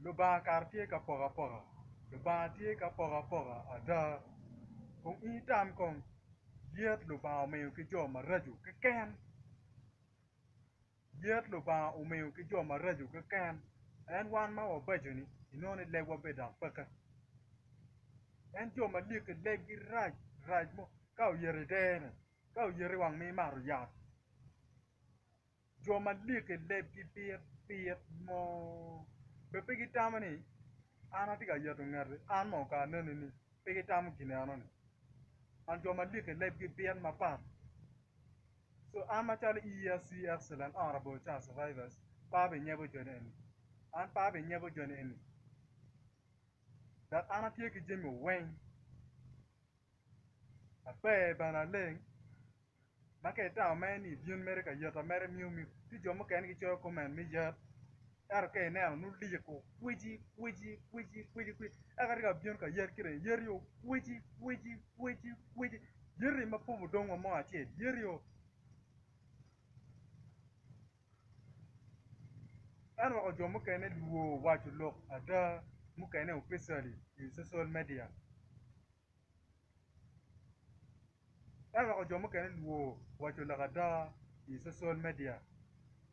Lubanga kara tye ka poko apoka. Lubanga tye ka poko apoka ada. Kong in itam kong, yet Lubanga omiyo ki jo maraco keken. Yet Lubanga omiyo ki jo maraco keken. En wan ma wabeco-ni, inongo ni lebwa bene dok peke. En jo malik-ki lebgi rac rac mo ka oyeto idene, ka oyeto i wang ma imato yat. Jo malik-ki lebgi bit bit mo bene pe gitamo ni an atye ka yeto ngeti an mo kara aneni-ni pe gitamo gin enoni. An jo malik-ki lebgi bit mapat. So an macalo ESC Excellent Honorable Charles Survivors pe abinyebo joni eni. An pe abinyebo joni eni. Dok an atye ki jami weng. Aber bene aleng ma ka itamo mere ni ibin mere ka yeta mere miu miu ci jo mukene gicoyo comment me yet ento ka ineno nongo lik okwici kwici kwici kwici kwici ento ka tye ka bino ka yet kite yeti okwici kwici kwici kwici yeti ma pud odong wa mo acel yeti o ento weko jo mukene lwor waco lok ada mukene officially i social media. Ento weko jo mukene lwor waco lok ada i social media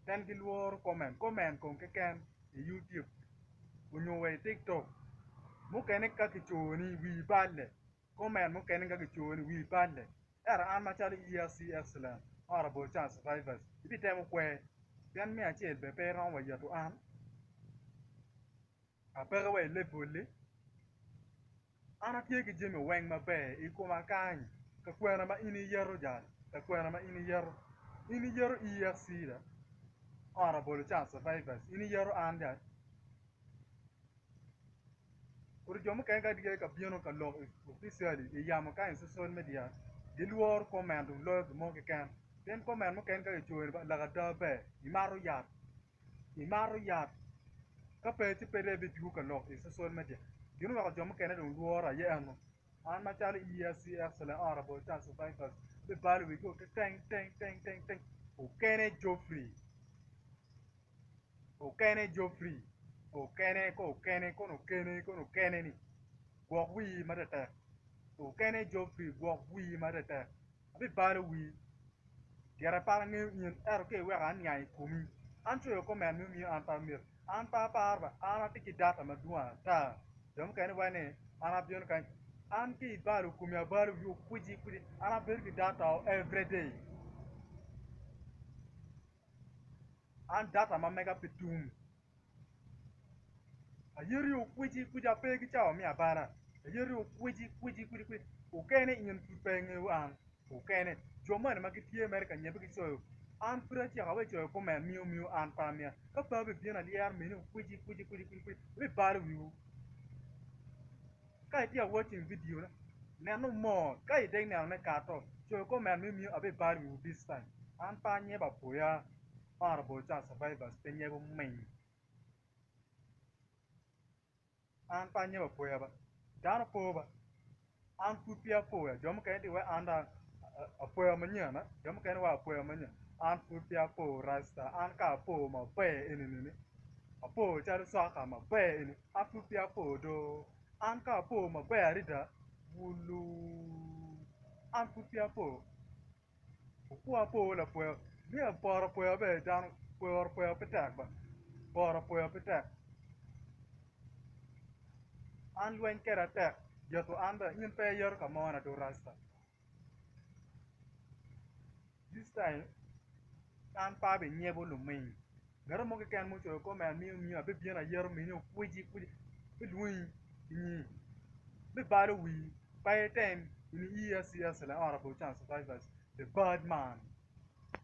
pien gilworo comment, comment kong keken i YouTube onyo wa i tiktok mukene ka kiconi wii balle comment mukene ka kiconi wii balle ento an macalo EAC Excellent Honourable Charles Survivors ibitemo kwer pien me acel bene pe iromo wa yeto an Apeke wa i lebol-li, an atye ki jami weng maber i koma kany, ka kwena ma in iyeto jal, ka kwena ma in iyeto, in iyeto EFC da, Honourable Charles Survivors, in iyeto an jal. Kodi jo mukene ka gitye ka bino ka lok officially i yamo kany i social media, gilworo comment loyo gin mo keken, pien comment mukene ka kicoyo ni lok ada ber, imato yat. Imato yat ka pe ci pe dong ibidwogo ka lok i social media gin oweko jo mukene dong lworo aye eno an macalo EAC Excellent Honourable Charles Survivors abibalo wigi o teng teng teng teng teng okene Geoffrey okene Geoffrey okene ko okene kono okene kono okene ni gwok wii matetek okene Geoffrey gwok wii matetek. Abibalo wii, gire pe angeyo in, ento ka iweko aniang i komi, an coyo komen me miyo an pe amito. An pe aparo ba, an atye ki data madwong ata. Jo mukene waco ni an abino kany, an ka ibalo komi abalo wii okwici kwici, an abedo ki data everyday. An data ma mega pe tum. Ayeti okwici kwici ape ki cawa me abala ayeti okwici kwici kwici kwici okene in pud pe ingeyo an okene jo moni ma gitye mere ka nyebe ki coyo an pud aciko wa icoyo komen miyo miyo an pe amiya ka pe abibino alyero mini okwici kwici kwici kwici abibalo wiwu ka itye ka watching video na neno more ka idek nenone kato coyo komen miyo miyo abibalo wiwu this time an pe anyebo apoya. Honourable Charles Survivors pe nyebo ming. An pe anyebo apoya ba. Dano po ba. An pud peya apoya. Jo mukene tye wai an dong apoya manyen a. Jo mukene wai apoya manyen. An pud peya apo rasta. An ka apo maber eni ni apo calo coka maber eni. An pud peya apo do. An ka apo maber adada wuluu. An pud peya apo. Okwo apo lapwoya me poro apoya ber dano poro apoya pe tek ba poro apoya pe tek an lweny kweda tek yeto an bene in pe iyeto ka mo na do rasta this time an pe abinyebo luming ngat mo keken ma ocoyo comment miyo miyo abibino ayeto mini okwici kwici abilwongi i nyimi abibalo wii pe item in EACS Honourable Charles Survivors the bad man.